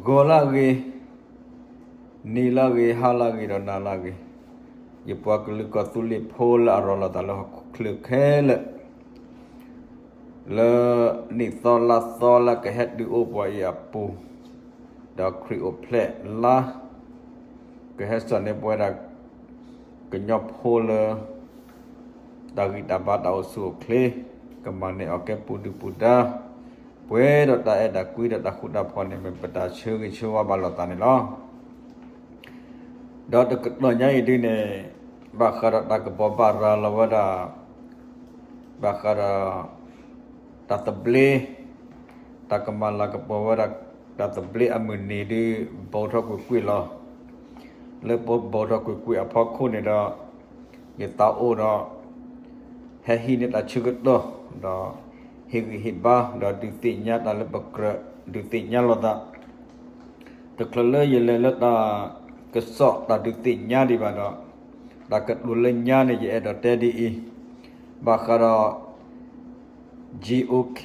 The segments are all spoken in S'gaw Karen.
ဂီၤလၢအဂ့ၤ, နံၤလၢအဂ့ၤ, ဟါလၢအဂ့ၤ ဒီးနၤလၢအဂ့ၤ, ယပှၤကလုာ်ကီၢ်သူလ့ၤဖိလၢအရၤလီၤသးလၢဟီၣ်ခိၣ်ချၢခဲလၢာ် လၢနံၣ်သီလါသီလၢကဟဲတုၤအိၣ်ပှၤအံၤအပူၤ, ဒီးခရံာ်အိၣ်ဖျဲၣ်လါ ကဟဲစိာ်န့ၢ်ပဝဲဒၣ် ကညီဖိလၢ တၢ်ဂံၢ်တၢ်ဘါတၢ်အိၣ်ဆူၣ်အိၣ်ချ့, ကမၤန့ၢ်အီၤကဲပူၤဒုၣ်ပူၤဒါ, ပှဲၤဒီးတၢ်အဲၣ်တၢ်ကွံဒီးတၢ်ဃူတၢ်ဖိးန့ၣ် မ့ၢ်ပတၢ်ဆၢဂ့ၤဆၢဝါဘၣ်လိာ်သးန့ၣ်လီၤ. ဒီးတကတီၢ်ညါအံၤဒ်န့ၣ်, ဘၣ်ဃးဒီးတၢ်ကဘီးဘၣ်ရၤလီၤဝဲဒၣ် ဘၣ်ဃးဒီး တၢ်သဘျ့, တၢ်ကမၤလၤကပီၤဝဲဒၣ် တၢ်သဘျ့အမုၢ်နံၤဒုး ဘီထီၣ်ကွ့ၢ်ကွ့ၢ်လီၤ. လၢပဘီထီၣ်ကွ့ၢ်ကွ့ၢ်အဖီခိၣ်န့ၣ်ဒီး ယသးအိၣ်ဒီး ဟဲဟံးန့ၢ်တၢ်ဆၢကတီၢ် ဒီးဟ့ၣ်ဂံၢ်ဟ့ၣ်ဘါ ဒီးဒုးသ့ၣ်ညါတၢ်လၢပကြၢး ဒုးသ့ၣ်ညါလိာ်သး တချုးလၢယလဲၤလၢတၢ်ကစီၣ်တၢ်ဒုးသ့ၣ်ညါဒံးဘၣ်ဒီး, တၢ်ကတိၤလၢညါန့ၣ် ယအဲၣ်ဒိးတဲဒ်အံၤ, ဘၣ်ဃးဒီး GOK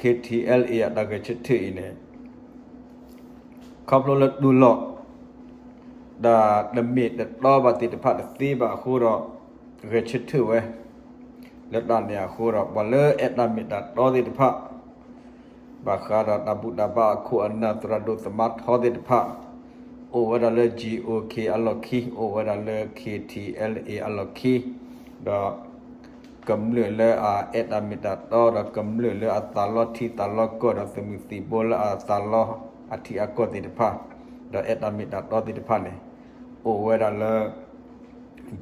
KTLA အတၢ်ဂဲၤဆၢထၢၣ်အံၤန့ၣ် ခီဖျိလၢတူၢ်လိာ် တၢ်တမ့ၢ်တတီဘၣ်သ့ၣ်တဖၣ်တသ့ဘၣ်အဃိဒီး ဂဲၤဆၢထၢၣ်ဝဲ လၢတၢ်န့ၣ်အဃိဒီး ပှၤလၢအဲၣ်တၢ်မ့ၢ်တၢ်တီသ့ၣ်တဖၣ် ဘၣ်ဃးဒီးတၢ်ဘူၣ်တၢ်ဘါအခိၣ်အနၢ်သရၣ်ဒိၣ်သမါထီသ့ၣ်တဖၣ် အိၣ်ဝဲဒၣ်လၢ GOK အလီၢ်ခံ, အိၣ်ဝဲဒၣ်လၢ KTLA အလီၢ်ခံ, ဒီး ကမျၢၢ်လၢအအဲၣ်တၢ်မ့ၢ်တၢ်တီ ဒီးကမျၢၢ်လၢအသးလီထံသးလီကီၢ် ဒီးသုးမုၢ်သံၣ်ဘိလၢအသးလီအထံအကီၢ်သ့ၣ်တဖၣ်, ဒီးအဲၣ်တၢ်မ့ၢ်တၢ်တီသ့ၣ်တဖၣ်န့ၣ် အိၣ်ဝဲဒၣ်လၢ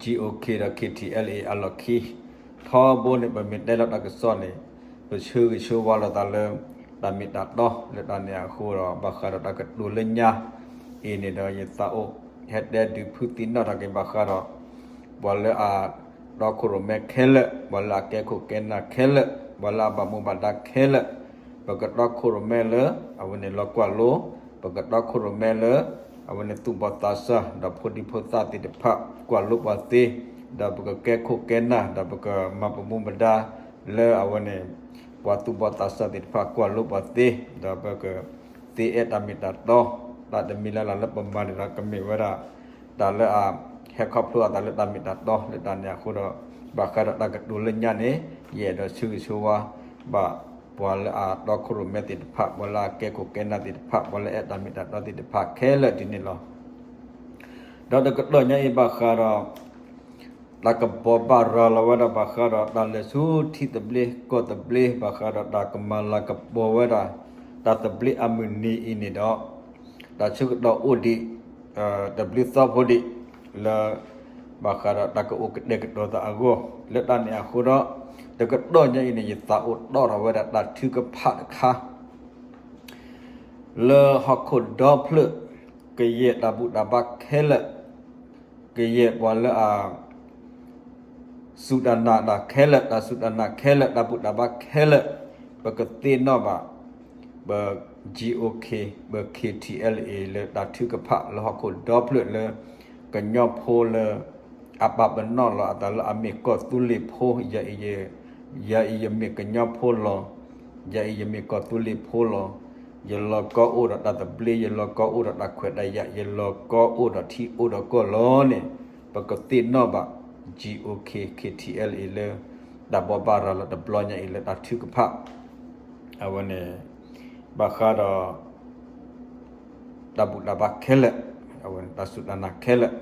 GOK ဒီး KTLA အလီၢ်ခံ ထီဘိန့ၣ် ပမ့ၢ်တဲလီၤတၢ်ကစီၣ်န့ၣ် ပဆၢဂ့ၤဆၢဝါလိာ်သးလၢ တၢ်မ့ၢ်တၢ်တီလၢတၢ်န့ၣ်အဃိဒီး ဘၣ်ဃးဒီးတၢ်ကတိၤလၢညါအံၤန့ၣ်ဒီး ယသးအိၣ်ဟဲတဲဒုးဖုးသ့ၣ်နီၣ်ထီၣ်က့ၤဘၣ်ဃးဒီး ပှၤလၢအတီခိၣ်ရိၣ်မဲခဲလၢာ်, ပှၤလၢအကဲခိၣ်ကဲနၢ်ခဲလၢာ်, ပှၤလၢအဘၣ်မူဘၣ်ဒါခဲလၢာ်, ပကတီခိၣ်ရိၣ်မဲလၢ အဝဲန့ၣ်လီၤကွၢ်လိ, ပကတီခိၣ်ရိၣ်မဲလၢ အဝဲန့ၣ်သူၣ်ဘီၣ်သးစၢ် ဒီးဖိဒံဖိသၣ်သ့ၣ်တဖၣ် ကွၢ်လိပှၤသ့, ဒီးပကကဲခိၣ်ကဲနၢ် ဒီးပကမၤပမူပဒါ လၢအဝဲန့ၣ် ပှၤသူၣ်ဘီၣ်သးစၢ်သ့ၣ်တဖၣ် ကွၢ်လိပှၤသ့, ဒီးပကသ့အဲၣ်တၢ်မ့ၢ်တၢ်တီ, တၢ်တမံၤလၢ်လၢ်လၢပမၤန့ၣ်ဒီး ကမ့ၢ်ဝဲဒၣ် တၢ်လၢအဟဲခီဖျိအသးလၢတၢ်မ့ၢ်တၢ်တီလၢတၢ်န့ၣ်အဃိဒီး ဘၣ်ဃးဒီးတၢ်ကတိၤလၢညါန့ၣ် ယအဲၣ်ဒိးဆၢဂ့ၤဆၢဝါဘၣ် ပှၤလၢအတီခိၣ်ရိၣ်မဲသ့ၣ်တဖၣ်, ပှၤလၢအကဲခိၣ်ကဲနၢ်သ့ၣ်တဖၣ်, ပှၤလၢအဲၣ်တၢ်မ့ၢ်တၢ်တီသ့ၣ်တဖၣ်ခဲလၢာ်ဒ်န့ၣ်လီၤ. ဒီးတကတီၢ်ညါအံၤဘၣ်ဃးဒီး တၢ်ကဘီးဘၣ်ရၤလီၤဝဲဒၣ်ဘၣ်ဃးဒီး တၢ်လဲၤဆူထံသဘျ့ကီၢ်သဘျ့ ဘၣ်ဃးဒီးတၢ်ကမၤလၤကပီၤဝဲဒၣ် တၢ်သဘျ့အမုၢ်နံၤအံၤန့ၣ်ဒီး တၢ်ဆၢကတီၢ်အိၣ်ဒံး တဘျုးသီဖိဒံး လၢ ဘၣ်ဃးဒီးတၢ်ကအိၣ်ကတဲာ်ကတီၤသးအဂီၢ် လၢတၢ်န့ၣ်အဃိဒီး တကတီၢ်ညါအံၤန့ၣ် ယသးအိၣ်တီၣ်ထီၣ်ဝဲဒၣ်တၢ်ထုကဖၣ်တခါ လၢဟီၣ်ခိၣ်ဒီဖျၢၣ် ကယဲၢ်တၢ်ဘူၣ်တၢ်ဘါခဲလၢာ်, ကယဲၢ်ပှၤလၢအ စူၢ်တၢ်နာ်တၢ်ခဲလၢာ်, တၢ်စူၢ်တၢ်နာ်ခဲလၢာ်, တၢ်ဘူၣ်တၢ်ဘါခဲလၢာ်, ပကသ့ၣ်နီၣ်ဘၣ် ပ GOK ပ KTLA လၢတၢ်ထုကဖၣ်လၢဟီၣ်ခိၣ်ဒီဖျၢၣ်လၢ ကညီဖိလၢ အပာ်ပနီၣ်လီၤအသးလၢအမ့ၢ်ကီၢ်သူလ့ၤဖိ, ယၤအံၤယ ယၤအံၤယမ့ၢ်ကညီဖိလီၤ, ယၤအံၤယမ့ၢ်ကီၢ်သူလ့ၤဖိလီၤ, ယလီၤကီအိၣ်ဒီးတၢ်သဘျ့, ယလီၤကီအိၣ်ဒီးတၢ်ခွဲးတၢ်ယာ်, ယလီၤကီအိၣ်ဒီးထံအိၣ်ဒီးကီၢ်လီၤန့ၣ် ပကသ့ၣ်နီၣ်ဘၣ် GOK KTLA လၢ တၢ်ဘီးဘၣ်ရၤလီၤတဘျီညါအံၤလၢတၢ်ထုကဖၣ် အဝဲန့ၣ် ဘၣ်ဃးဒီး တၢ်ဘူၣ်တၢ်ဘါခဲလၢာ်, အဝဲန့ၣ် တၢ်စူၢ်တၢ်နာ်ခဲလၢာ်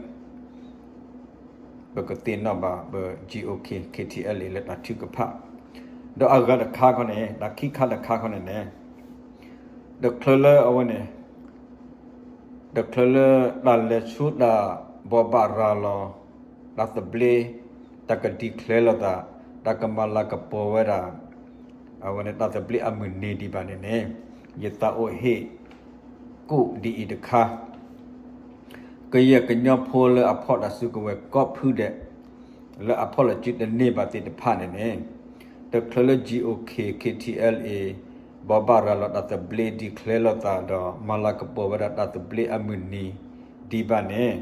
ပကသ့ၣ်နီၣ်ဘၣ်ပ GOK KTLA လၢတၢ်ထုကဖၣ်, ဒီးအဂၤတခါခီန့ၣ် တၢ်ခံခါတခါခီန့ၣ်န့ၣ် တချုးလၢအဝဲန့ၣ် တချုးလၢတၢ်လဲၤဆူတၢ်ဘီးဘၣ်ရၤလီၤ တၢ်သဘျ့ တၢ်က declare လိာ်သး တၢ်ကမၤလၤကပီၤဝဲဒၣ် အဝဲန့ၣ် တၢ်သဘျ့အမုၢ်နံၤဒံးဘၣ်န့ၣ်န့ၣ် ယသးအိၣ်ဟ့ၣ်ကူၣ်ဒ်အံၤတခါ ကယဲၢ်ကညီဖိလၢအဖီၣ်တၢ်စုကဝဲၤကိးဖုဒဲး လၢအဖီၣ်လိာ်စုတန့ၢ်ဘၣ်သ့ၣ်တဖၣ်န့ၣ်န့ၣ် တချုးလၢ GOK KTLA ဘီးဘၣ်ရၤလီၤတၢ်သဘျ့ declare လိာ်သးဒီး မၤလၤကပီၤဝဲဒၣ်တၢ်သဘျ့အမုၢ်နံၤဒံးဘၣ်န့ၣ်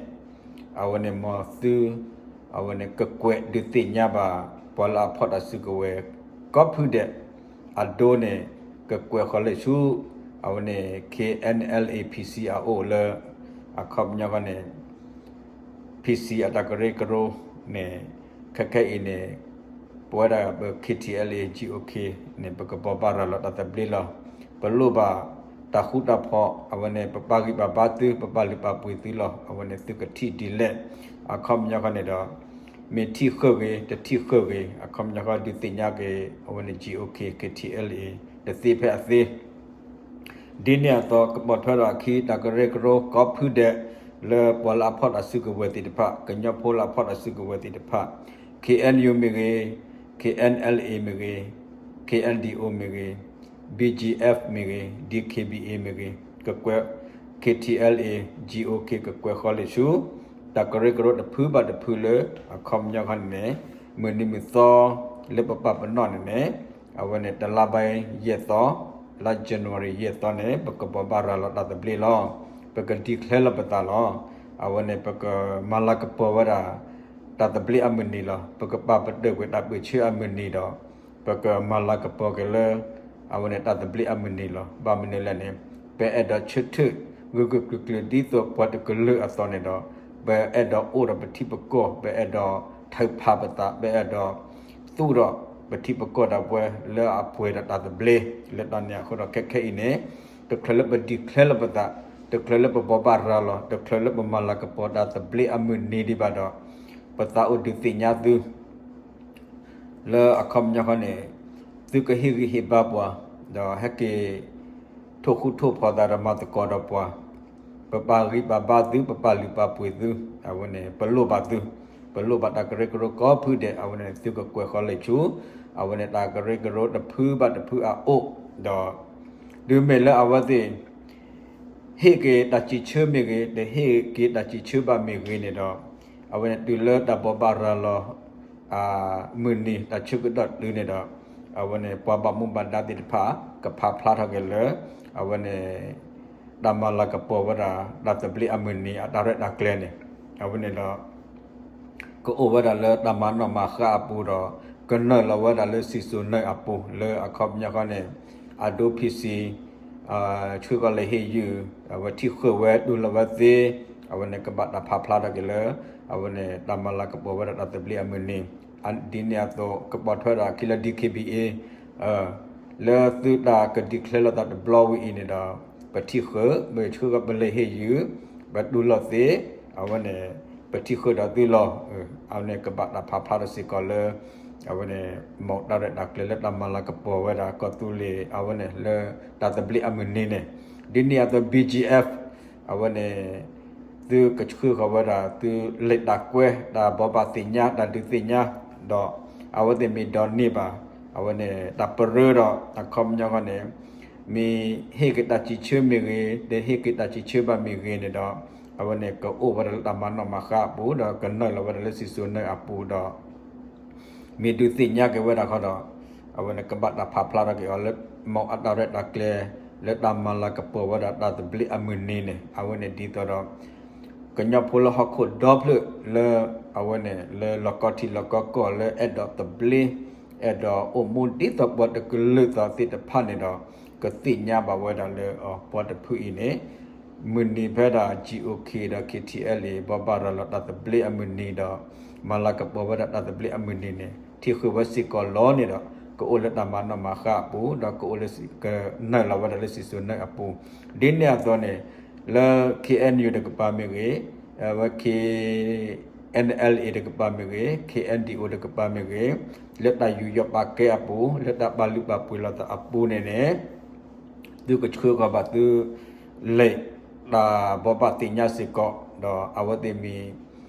အဝဲန့ၣ်မ်သု အဝဲန့ၣ်ကကွဲးဒုးသ့ၣ်ညါဘၣ် ပှၤလၢအဖီၣ်တၢ်စုကဝဲၤ ကိးဖုဒဲး အဒိန့ၣ် ကကွဲးဃီၤလၢဆူ အဝဲန့ၣ် K N L A P C အအိၣ်လၢ အခီပညီဃီန့ၣ် P C အတၢ်ကရၢကရိန့ၣ် ခဲခဲအံၤန့ၣ် ပဝဲဒၣ်ပ K T L A G O K န့ၣ် ပကဘိးဘၣ်ရၤလီၤတၢ်သဘျ့လီၤ. ပလိၣ်ဘၣ်တၢ်ဃူတၢ်ဖိး အဝဲန့ၣ် ပပာ်ဂံၢ်ပာ်ဘါသု ပပာ်လုၢ်ပာ်ပှ့ၤသုလီၤ. အဝဲန့ၣ်သုကထံၣ်ဒ်လဲၣ် အခီပညီဃီန့ၣ်ဒီး မ့ၢ်ထံၣ်ဃုာ်ဂ့ၤ တထံၣ်ဃုာ်ဂ့ၤ အခီပညီဃီဒုးသ့ၣ်ညါက့ၤ အဝဲန့ၣ် G O K K T L A တသ့ဖဲအသ့ ဒ်န့ၣ်အသိး ကပိာ်ထွဲဒီးအခံ တၢ်ကရၢကရိကိးဖုဒဲး လၢပှၤလၢအဖီၣ်တၢ်စုကဝဲၤသ့ၣ်တဖၣ် ကညီဖိလၢအဖီၣ်တၢ်စုကဝဲၤသ့ၣ်တဖၣ် K N U မ့ၢ်ဂ့ၤ K N L A မ့ၢ်ဂ့ၤ K N D O မ့ၢ်ဂ့ၤ B G F မ့ၢ်ဂ့ၤ D K B A မ့ၢ်ဂ့ၤ ကကွဲး K T L A G O K ကကွဲးဃီလံာ်ဆူ တၢ်ကရၢကရိတဖုဘၣ်တဖုလၢ အခီပညီခီန့ၣ်န့ၣ် မုၢ်နံၤမုၢ်သီ လၢပပာ်ပနီၣ်န့ၣ်န့ၣ် အဝဲန့ၣ် တလါဘၣ်ယဲၢ်သီ လါ January ယဲၢ်သီန့ၣ် ပကဘိးဘၣ်ရၤလီၤတၢ်သဘျ့လီၤ. ပက declare လီၤပသးလီၤ. အဝဲန့ၣ် ပကမၤလၤကပီၤဝဲဒၣ် တၢ်သဘျ့အမုၢ်နံၤလီၤ. ပကပာ်ပတုာ်ကွံာ်တၢ်ပၢၢ်ဆၢအမုၢ်နံၤဒီး ပကမၤလၤကပီၤက့ၤလၢ အဝဲန့ၣ်တၢ်သဘျ့အမုၢ်နံၤလီၤ. ဘၣ်မနုၤလဲၣ်န့ၣ် ပအဲၣ်ဒိးဆၢထၢၣ် ဂၢၢ်ဂၢၢ်ကျၢၤကျၢၤဒ်သိးပှၤတကလုာ်အသိးန့ၣ်ဒီး ပအဲၣ်ဒိးအိၣ်ဒီးပထံပကီၢ် ပအဲၣ်ဒိးထုးဖးပသး ပအဲၣ်ဒိးသူၣ်ဒီးပထံပကီၢ်ဒၣ်ပဝဲလၢအပှဲၤဒီးတၢ်သဘျ့ လၢတၢ်န့ၣ်အဃိဒီးခဲခဲအံၤန့ၣ် တချုးလၢပ declare လီၤပသး တချုးလၢပဘိးဘၣ်ရၤလီၤ တချုးလၢပမၤလၤကပီၤတၢ်သဘျ့အမုၢ်နံၤဒံးဘၣ်ဒီး ပသးအိၣ်ဒုးသ့ၣ်ညါသု လၢအခီပညီခီန့ၣ် သုကဟ့ၣ်ဂံၢ်ဟ့ၣ်ဘါပှၤ ဒီးဟဲက့ၤ ထိၣ်ဃူထိၣ်ဖိးသးဒီးမၤသကိးဒီးပှၤ ပပာ်ဂံၢ်ပာ်ဘါသု ပပာ်လုၢ်ပာ်ပှ့ၤသု အဝဲန့ၣ် ပလိၣ်ဘၣ်သု ပလိၣ်ဘၣ်တၢ်ကရၢကရိကိးဖုဒဲး အဝဲန့ၣ် သုကကွဲးဃီလံာ်ဆူ အဝဲန့ၣ်တၢ်ကရၢကရိတဖုဘၣ်တဖုအအိၣ်ဒီး တုၤမ့ၢ်လၢအဝဲသ့ၣ် ဟ့ၣ်က့ၤတၢ်စံးဆၢမ့ၢ်ဂ့ၤ တဟ့ၣ်က့ၤတၢ်စံးဆၢဘၣ်မ့ၢ်ဂ့ၤန့ၣ်ဒီး အဝဲန့ၣ်တုၤလၢတၢ်ဘိးဘၣ်ရၤလီၤ မုၢ်နံၤ တၢ်ဆၢကတီၢ်တုၤန့ၣ်ဒီး အဝဲန့ၣ် ပှၤဘၣ်မူဘၣ်ဒါသ့ၣ်တဖၣ် ကဖးဖျါထီၣ်က့ၤလၢ အဝဲန့ၣ် တၢ်မၤလၤကပီၤဝဲဒၣ် တၢ်သဘျ့အမုၢ်နံၤအတၢ်ရဲၣ်တၢ်ကျဲၤန့ၣ် အဝဲန့ၣ်ဒီး ကအိၣ်ဝဲဒၣ်လၢတၢ်မၤနီၣ်မၤဃါအပူၤဒီး ကနုာ်လီၤဝဲဒၣ်လၢစံၣ်စိၤနၢၤအပူၤ လၢအခီပညီဃီန့ၣ် အဒိ P C ဆှၢကီးလၢဟ့ၣ်ယုၢ် အဝဲထံၣ်ဃုာ်ဝဲတူၢ်လိာ်ဝဲသ့ အဝဲန့ၣ်ကဘၣ်တၢ်ဖးဖျါထီၣ်က့ၤလၢ အဝဲန့ၣ်တၢ်မၤလၤကပီၤဝဲဒၣ်တၢ်သဘျ့အမုၢ်နံၤ ဒ်န့ၣ်အသိး ကပိာ်ထွဲဒီးအခံလၢ D K B A လၢသုတၢ်က declare လီၤသးတဘျီဝံၤအံၤန့ၣ်ဒီး ပထံၣ်ဃုာ် ပဆှၢကီးပလၢဟ့ၣ်ယုၢ် ပတူၢ်လိာ်သ့ အဝဲန့ၣ် ပထံၣ်ဃုာ်ဒီးသုလီၤ. အဝဲန့ၣ်ကဘၣ်တၢ်ဖးဖျါထီၣ်စ့ၢ်ကီးလၢ အဝဲန့ၣ် မ်တၢ်ရဲၣ်တၢ်ကျဲၤလၢတၢ်မၤလၤကပီၤဝဲဒၣ်ကီၢ်သူလ့ၤ အဝဲန့ၣ် လၢတၢ်သဘျ့အမုၢ်နံၤန့ၣ် ဒ်န့ၣ်အသိး B G F အဝဲန့ၣ် သုကဆှၢဃီၤဝဲဒၣ် သုလံာ်တၢ်ကွဲး တၢ်ဘိးဘၣ်သ့ၣ်ညါ တၢ်ဒုးသ့ၣ်ညါ ဒီး အဝဲသ့ၣ်မ့ၢ်ဒိးန့ၢ်ဘၣ် အဝဲန့ၣ် တၢ်ပရၢဒီး အခီပညီဃီန့ၣ် မ့ၢ်ဟ့ၣ်က့ၤတၢ်စံးဆၢမ့ၢ်ဂ့ၤ တဟ့ၣ်က့ၤတၢ်စံးဆၢဘၣ်မ့ၢ်ဂ့ၤန့ၣ်ဒီး အဝဲန့ၣ် ကအိၣ်ဝဲဒၣ်လၢတၢ်မၤနီၣ်မၤဃါအပူၤ ဒီးကနုာ်လီၤဝဲဒၣ်လၢစံၣ်စိၤနၢၤအပူၤဒီး မ့ၢ်ဒုးသ့ၣ်ညါက့ၤဝဲဒၣ်ခီဒီး အဝဲန့ၣ်ကဘၣ်တၢ်ဖးဖျါထီၣ်က့ၤအီၤလၢ မ်အတၢ်ရဲၣ်တၢ်ကျဲၤ လၢတၢ်မၤလၤကပီၤဝဲဒၣ်တၢ်သဘျ့အမုၢ်နံၤန့ၣ် အဝဲန့ၣ်ဒ်သိးဒီး ကညီဖိလၢဟီၣ်ခိၣ်ဒီဖျၢၣ်လၢ အဝဲန့ၣ် လၢလီၢ်ကီၢ်ထံလီၢ်ကီၢ်ကီၢ်လၢအဲၣ်ဒိးသဘျ့ အဲၣ်ဒိးအိၣ်မူဒ်သိးပှၤတကလုာ်သးသ့ၣ်တဖၣ်န့ၣ်ဒီး ကသ့ၣ်ညါဘၣ်ဝဲဒၣ်လၢ အပှၤတဖုအံၤန့ၣ် မုၢ်နံၤဖဲဒၣ် G O K ဒီး K T L A ဘိးဘၣ်ရၤလီၤတၢ်သဘျ့အမုၢ်နံၤဒီး မၤလၤကပီၤဝဲဒၣ်တၢ်သဘျ့အမုၢ်နံၤန့ၣ် ထံၣ်ဃုာ်ဝဲစ့ၢ်ကီးလီၤန့ၣ်ဒီး ကအိၣ်လၢတၢ်မၤနီၣ်မၤဃါအပူၤ ဒီးကအိၣ်လၢ ကနုာ်လီၤဝဲဒၣ်လၢစံၣ်စိၤနၢၤအပူၤ ဒ်န့ၣ်အသိးန့ၣ် လၢ K N U တကပၤမ့ၢ်ဂ့ၤ အဝဲ K N L A တကပၤမ့ၢ်ဂ့ၤ K N D O တကပၤမ့ၢ်ဂ့ၤ လၢတၢ်ယူးယီၣ်ပာ်ကဲအပူၤ လၢတၢ်ပာ်လုၢ်ပာ်ပှ့ၤလိာ်သးအပူၤန့ၣ်န့ၣ် သုကဆှၢဃီၤဘၣ်သု လံာ်တၢ်ဘိးဘၣ်သ့ၣ်ညါစ့ၢ်ကီး ဒီးအဝဲသ့ၣ်မ့ၢ်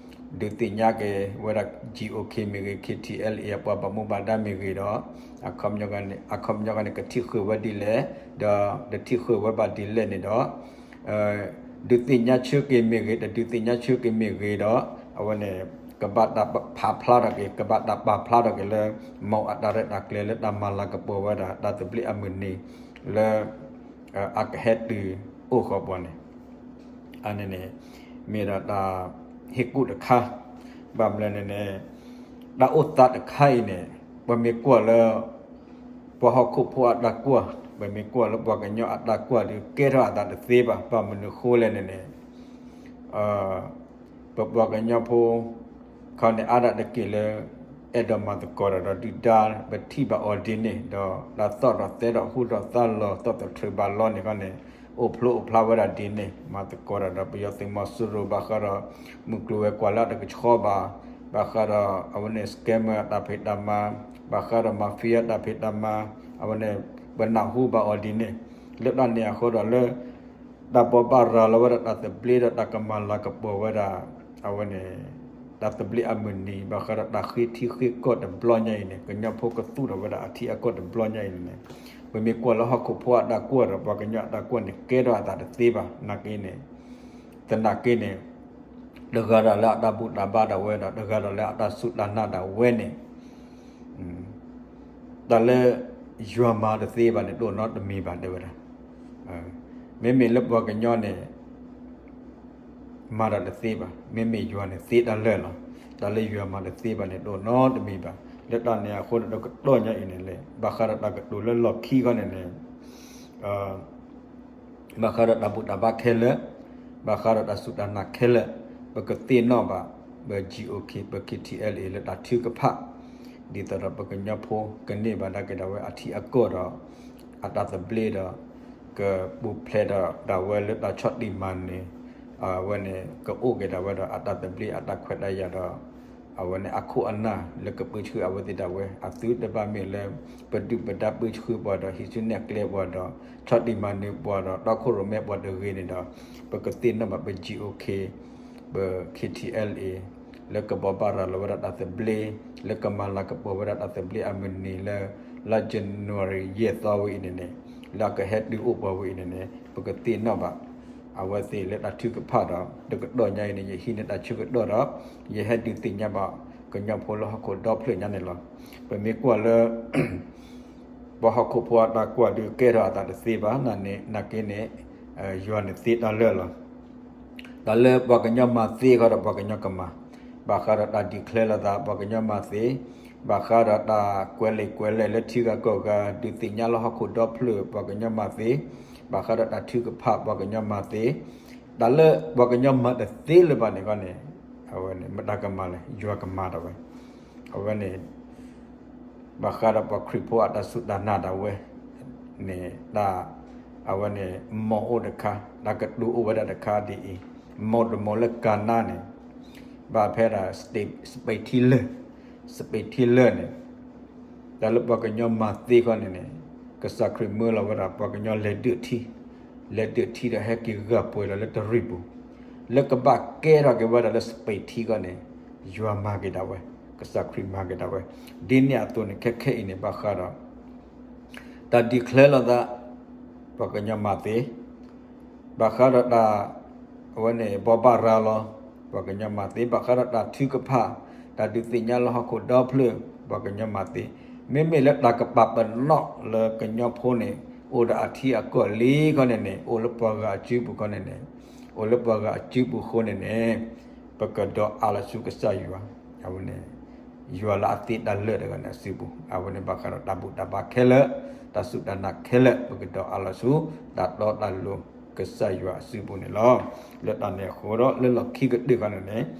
ဒုးသ့ၣ်ညါက့ၤဝဲဒၣ် G O K မ့ၢ်ဂ့ၤ K T L A အပှၤဘၣ်မူဘၣ်ဒါမ့ၢ်ဂ့ၤဒီး အခီပညီန့ၣ် အခီပညီန့ၣ် ကထံၣ်ဃုာ်ဝဲဒ်လဲၣ် ဒီးတထံၣ်ဃုာ်ဝဲဘၣ်ဒ်လဲၣ်န့ၣ်ဒီး ဒုးသ့ၣ်ညါဆၢက့ၤမ့ၢ်ဂ့ၤ တဒုးသ့ၣ်ညါဆၢက့ၤမ့ၢ်ဂ့ၤဒီး အဝဲန့ၣ် ကဘၣ်တၢ်ဖးဖျါထီၣ်က့ၤ ကဘၣ်တၢ်ပာ်ဖျါထီၣ်က့ၤလၢ မ်အတၢ်ရဲၣ်တၢ်ကျဲၤလၢတၢ်မၤလၤကပီၤဝဲဒၣ် တၢ်သဘျ့အမုၢ်နံၤ လၢ အကဟဲတုၤအိၣ်ဃီၤပှၤန့ၣ် အန့ၣ်န့ၣ် မ့ၢ်ဒၣ်တၢ်ဟ့ၣ်ကူၣ်တခါ ဘၣ်မနုၤလဲၣ်န့ၣ်န့ၣ် တၢ်အိၣ်သးတခါအံၤန့ၣ် ပမ့ၢ်ကွၢ်လၢ ပှၤဟီၣ်ခိၣ်ဖိအတၢ်ကွၢ် ပမ့ၢ်ကွၢ်လၢပှၤကညီအတၢ်ကွၢ်ဒီး ကဲထီၣ်အသးတသ့ဘၣ်. ဘၣ်မနုၤဃိလဲၣ်န့ၣ်န့ၣ် ပပှၤကညီဖိ ခီန့ၣ် အါဒၣ်တက့ၢ်လၢ အဲၣ်ဒိးမၤသကိးတၢ်ဒီးဒုၣ်ဒါ ပထံၣ်ဘၣ်အီၤဒ်န့ၣ် ဒီးတၢ်သီၣ်ဒီးသဲဒီးဟူထီၣ်သါလီၤ သီၣ်သထြၢးဘၣ်လီၤန့ၣ်ခီန့ၣ် အိၣ်ဖျိအိၣ်ဖျါဝဲဒၣ်ဒ်န့ၣ် မၤသကိးတၢ်ဒီးပယီၤသုးမီၤစိရိၤ ဘၣ်ဃးဒီး မုၢ်ကျိၤဝဲၤကွာ်လၢအတကဆှီဘၣ်, ဘၣ်ဃးဒီးအဝဲန့ၣ် scammer အတၢ်ဖံးတၢ်မၤ, ဘၣ်ဃးဒီး mafia အတၢ်ဖံးတၢ်မၤ, အဝဲန့ၣ် ပနၢ်ဟူဘၣ်အီၤဒ်န့ၣ် လၢတၢ်န့ၣ်အဃိဒီးလၢ တၢ်ဘိးဘၣ်ရၤလီၤဝဲဒၣ်တၢ်သဘျ့ဒီးတၢ်ကမၤလၤကပီၤဝဲဒၣ် အဝဲန့ၣ် တၢ်သဘျ့အမုၢ်နံၤ ဘၣ်ဃးဒီးတၢ်ဃ့ထံဃ့ကီၢ်တဘျီညါအံၤန့ၣ် ကညီဖိကသူၣ်ထီၣ်ဝဲဒၣ်အထံအကီၢ်တဘျီညါအံၤန့ၣ်န့ၣ် ပမ့ၢ်ကွၢ်လၢဟီၣ်ခိၣ်ဖိအတၢ်ကွၢ်ဒီး ပှၤကညီအတၢ်ကွၢ်န့ၣ် ကဲထီၣ်အသးတသ့ဘၣ် နာ်က့န့ၣ် သနာ်က့န့ၣ် တဂၤဒီးလၢအတၢ်ဘူၣ်တၢ်ဘါဒၣ်ဝဲဒီး တဂၤဒီးလၢအတၢ်စူၢ်တၢ်နာ်ဒၣ်ဝဲန့ၣ် တၢ်လၢ ယွၤမၤတသ့ဘၣ်န့ၣ် တအိၣ်နီတမံၤဘၣ် တဲဝဲဒၣ်. မ့မ့ၢ်လၢပှၤကညီန့ၣ် မၤတၢ်တသ့ဘၣ်, မ့မ့ၢ်ယွၤန့ၣ်သ့တၢ်လၢာ်လီၤ. တၢ်လၢယွၤမၤတသ့ဘၣ်န့ၣ် တအိၣ်နီတမံၤဘၣ်. လၢတၢ်န့ၣ်အဃိဒီး တကတီၢ်ညါအံၤန့ၣ်လဲၣ် ဘၣ်ဃးဒီးတၢ်ကတိၤလၢလီၢ်ခံခီန့ၣ်န့ၣ် ဘၣ်ဃးဒီးတၢ်ဘူၣ်တၢ်ဘါခဲလၢာ်, ဘၣ်ဃးဒီးတၢ်စူၢ်တၢ်နာ်ခဲလၢာ်, ပကသ့ၣ်နီၣ်ဘၣ် ပ G O K ပ K T L A လၢတၢ်ထုကဖၣ်, ဒ်သိးဒီးပကညီဖိကန့ၢ်ဘၣ်ဒၣ်က့ၤဒၣ်ဝဲအထံအကီၢ်ဒီး အတၢ်သဘျ့ဒီး ကပူၤဖျဲးဒီးဒၣ်ဝဲလၢတၢ်ဆီၣ်တံၢ်မၤနၢၤ, အဝဲန့ၣ် ကအိၣ်က့ၤဒၣ်ဝဲဒီးအတၢ်သဘျ့အတၢ်ခွဲးတၢ်ယာ်ဒီး အဝဲန့ၣ်အခိၣ်အနၢ်လၢကပၢဆှၢအဝဲသ့ၣ်ဒၣ်ဝဲ အသုတဘၣ်မ့ၢ်လၢ ပဒုၣ်ပဒါပၢဆှၢပှၤဒီး ဟံးစုနဲၣ်ကျဲပှၤဒီး ဆီၣ်တံၢ်မၤနၢၤပှၤဒီး တီခိၣ်ရိၣ်မဲပှၤတဂ့ၤန့ၣ်ဒီး ပကသ့ၣ်နီၣ်ဘၣ် ပ G O K ပ K T L A လၢကဘိးဘၣ်ရၤလီၤဝဲဒၣ်တၢ်သဘျ့ လၢကမၤလၤကပီၤဝဲဒၣ်တၢ်သဘျ့အမုၢ်နံၤလၢ လါ January ယဲၢ်သီဝဲအံၤန့ၣ်န့ၣ် လၢအကဟဲတုၤအိၣ်ပှၤဝဲအံၤန့ၣ်န့ၣ် ပကသ့ၣ်နီၣ်ဘၣ် အဝဲသ့ၣ်လၢတၢ်ထုကဖၣ်ဒီး တကတီၢ်ညါအံၤန့ၣ် ယဟံးန့ၢ်တၢ်ဆၢကတီၢ်ဒီး ယဟဲဒုးသ့ၣ်ညါဘၣ် ကညီဖိလၢဟီၣ်ခိၣ်ဒီဖျၢၣ်ညါန့ၣ်လီၤ. ပမ့ၢ်ကွၢ်လၢ ပှၤဟီၣ်ခိၣ်ဖိအတၢ်ကွၢ်ဒုးကဲထီၣ်အသးတသ့ဘၣ် နာ်က့န့ၣ် ယွၤန့ၣ်သ့တၢ်လၢာ်လီၤ. တၢ်လၢပှၤကညီမၤသ့ဃီဒီးပှၤကညီကမၤ, ဘၣ်ဃးဒီးတၢ် declare လိာ်သး ပှၤကညီမၤသ့, ဘၣ်ဃးဒီးတၢ်ကွဲးလံာ်ကွဲးလဲၢ်လၢထံဂၤကီၢ်ဂၤ ဒုးသ့ၣ်ညါလၢဟီၣ်ခိၣ်ဒီဖျၢၣ် ပှၤကညီမၤသ့, ဘၣ်ဃးဒီးတၢ်ထုကဖၣ် ပှၤကညီမၤသ့, တၢ်လၢပှၤကညီမၤတသ့လၢၤဘၣ်န့ၣ်ဃီန့ၣ် အဝဲန့ၣ် မတၤကမၤလဲၣ် ယွၤကမၤဒၣ်ဝဲ, အဝဲန့ၣ် ဘၣ်ဃးဒီးပှၤခရံာ်ဖိအတၢ်စူၢ်တၢ်နာ်ဒၣ်ဝဲန့ၣ် တၢ် အဝဲန့ၣ် မီၢ်အိၣ်တခါ တၢ်ကတိၤအိၣ်ဝဲဒၣ်တခါဒ်အံၤ, မီၢ်တမီၢ်လၢကၤနါန့ၣ် ဘၣ်ဖဲဒၣ် state စပံးထံလၢာ်, စပံးထံလၢာ်န့ၣ် တၢ်လၢပှၤကညီမၤသ့ဃီန့ၣ်န့ၣ် ကစၢ်ခရံာ်မၢလီၤဝဲဒၣ် ပှၤကညီလဲၤဒၢးထံ, လဲၤဒၢးထံဒီးဟဲက့ၤဂၢ်ပှဲၤလီၤလၢတရံးပူၤ, လၢကဘၣ်ကဲထီၣ်က့ၤဝဲဒၣ်လၢစပံးထံဃီန့ၣ် ယွၤမၤက့ၤဒၣ်ဝဲ, ကစၢ်ခရံာ်မၤက့ၤဒၣ်ဝဲ, ဒ်န့ၣ်အသိးန့ၣ် ခဲခဲအံၤန့ၣ် ဘၣ်ဃးဒီး တၢ် declare လိာ်သး ပှၤကညီမၤသ့, ဘၣ်ဃးဒီးတၢ် အဝဲန့ၣ် ဘိးဘၣ်ရၤလီၤ ပှၤကညီမၤသ့, ဘၣ်ဃးဒီးတၢ်ထုကဖၣ် တၢ်ဒုးသ့ၣ်ညါလၢဟီၣ်ခိၣ်ဒီဖျၢၣ် ပှၤကညီမၤသ့, မ့မ့ၢ်လၢတၢ်ကပာ်ပနီၣ်လၢကညီဖိန့ၣ် အိၣ်ဒီးအထံအကီၢ်လံဃီန့ၣ်န့ၣ် အိၣ်လၢပှၤဂၤအစုပူၤဃီန့ၣ်န့ၣ် အိၣ်လၢပှၤဂၤအစုပူၤဃိန့ၣ်န့ၣ် ပကဒိးအးလီၤဆူကစၢ်ယွၤ, အဝဲန့ၣ် ယွၤလၢအသ့တၢ်လၢာ်တဂၤန့ၣ်အစုပူၤ, အဝဲန့ၣ်ဘၣ်ဃးဒီးတၢ်ဘူၣ်တၢ်ဘါခဲလၢာ်, တၢ်စူၢ်တၢ်နာ်ခဲလၢာ် ပကဒိးအးလီၤဆူ တၢ်တီတၢ်လိၤကစၢ်ယွၤအစုပူၤန့ၣ်လီၤ. လၢတၢ်န့ၣ်အဃိဒီး လၢလီၢ်ခံကတၢၢ်ခီန့ၣ်န့ၣ်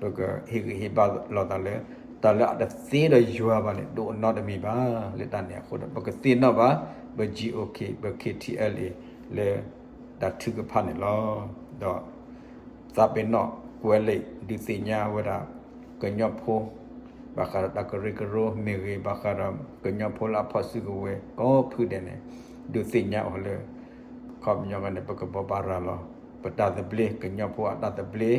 ပကဟ့ၣ်ဂံၢ်ဟ့ၣ်ဘါလိာ်သးလၢ တၢ်လၢအတသ့ဒီးယွၤဘၣ်န့ၣ် တအိၣ်နီတမံၤဘၣ်. လၢတၢ်န့ၣ်အဃိဒီး ပကသ့ၣ်နီၣ်ဘၣ် ပ G O K ပ K T L A လၢ တၢ်ထုကဖၣ်န့ၣ်လီၤ. ဒီး သးပ့ၤနီၣ်ကွဲးလံာ်ဒုးသ့ၣ်ညါဝဲဒၣ် ကညီဖိ ဘၣ်ဃးဒီးတၢ်ကရၢကရိမ့ၢ်ဂ့ၤ ဘၣ်ဃးဒီးကညီဖိလၢအဖီၣ်စုကဝဲၤကိးဖုဒဲးန့ၣ် ဒုးသ့ၣ်ညါအီၤလၢ ခီပညီန့ၣ် ပကဘိးဘၣ်ရၤလီၤ ပတၢ်သဘျ့ ကညီဖိအတၢ်သဘျ့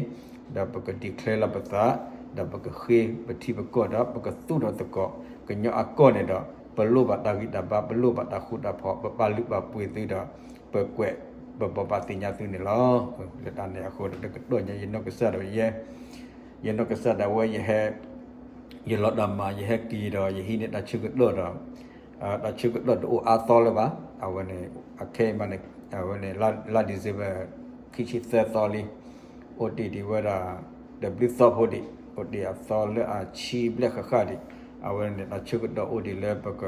ဒီးပက declare လီၤပသး ဒီးပကဃ့ပထံပကီၢ်ဒီး ပကသူၣ်ထီၣ်သကိး ကညီအကီၢ်န့ၣ်ဒီး ပလိၣ်ဘၣ်တၢ်ဂံၢ်တၢ်ဘါ ပလိၣ်ဘၣ်တၢ်ဃူတၢ်ဖိး ပပာ်လုၢ်ပာ်ပှ့ၤသုဒီး ပကွဲးပဘိးဘၣ်သ့ၣ်ညါသုန့ၣ်လီၤ. လၢတၢ်န့ၣ်အဃိဒီး တကတီၢ်ညါ ယနီၢ်ကစၢ်ဒၣ်ဝဲ ယဲ ယနီၢ်ကစၢ်ဒၣ်ဝဲ ယဟဲ ယလီၤတၢ်မၤ ယဟဲက့ၤဒီး ယဟံးန့ၢ်တၢ်ဆၢကတီၢ်ဒီး တၢ်ဆၢကတီၢ်တအိၣ်အါသီလၢၤဘၣ်. အဝဲန့ၣ် အခဲအံၤမးန့ၣ် အဝဲန့ၣ် လါ December ခံဆံသၢသီလံ အိၣ်တ့ၢ်ဒံးဝဲဒၣ် တဘျုးသီဖိဒံး အိၣ်တ့ၢ်အသီလၢအဆံဘျဲၣ်ဃၣ်ဃၣ်ဒံး အဝဲန့ၣ် တၢ်ဆၢကတီၢ်အိၣ်ဒံးလၢပက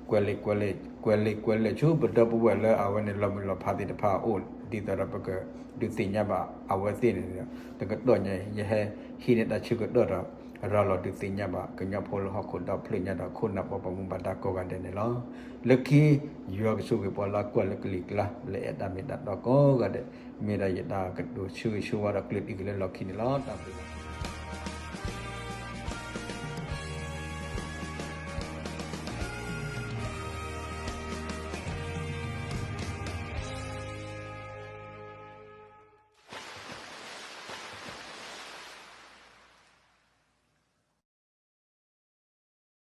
ကွဲးလံာ်ကွဲးလံာ် ကွဲးလံာ်ကွဲးလဲၢ်ဆူပဒီပုၢ်ဝဲၢ်လၢအဝဲန့ၣ်လီၤမုၢ်လီၤဖးသ့ၣ်တဖၣ်အအိၣ် ဒ်သိးဒီးပကဒုးသ့ၣ်ညါဘၣ်အဝဲသ့ၣ်န့ၣ် တကတီၢ်ညါ ယဟဲဟံးန့ၢ်တၢ်ဆၢကတီၢ်ဒီး ရၤလီၤဒုးသ့ၣ်ညါဘၣ်ကညီဖိလၢဟီၣ်ခိၣ်ဒီဖျၢၣ်ညါဒီးခိၣ်နၢ်ပှၤဘၣ်မူဘၣ်ဒါကိးဂၤဒဲးန့ၣ်လီၤ. လၢခံ ယွၤကဆိၣ်ဂ့ၤပှၤလၢကွၢ်လၢကလံၤကျါ လၢအဲၣ်တၢ်မ့ၢ်တၢ်တီကိးဂၤဒဲး မ့ၢ်ဒၣ်ယတၢ်ကတိၤဆၢဂ့ၤဆၢဝါဒီးကျၢၤတံၢ်က့ၤလၢလီၢ်ခံန့ၣ်လီၤ. တၢ်ဘျုး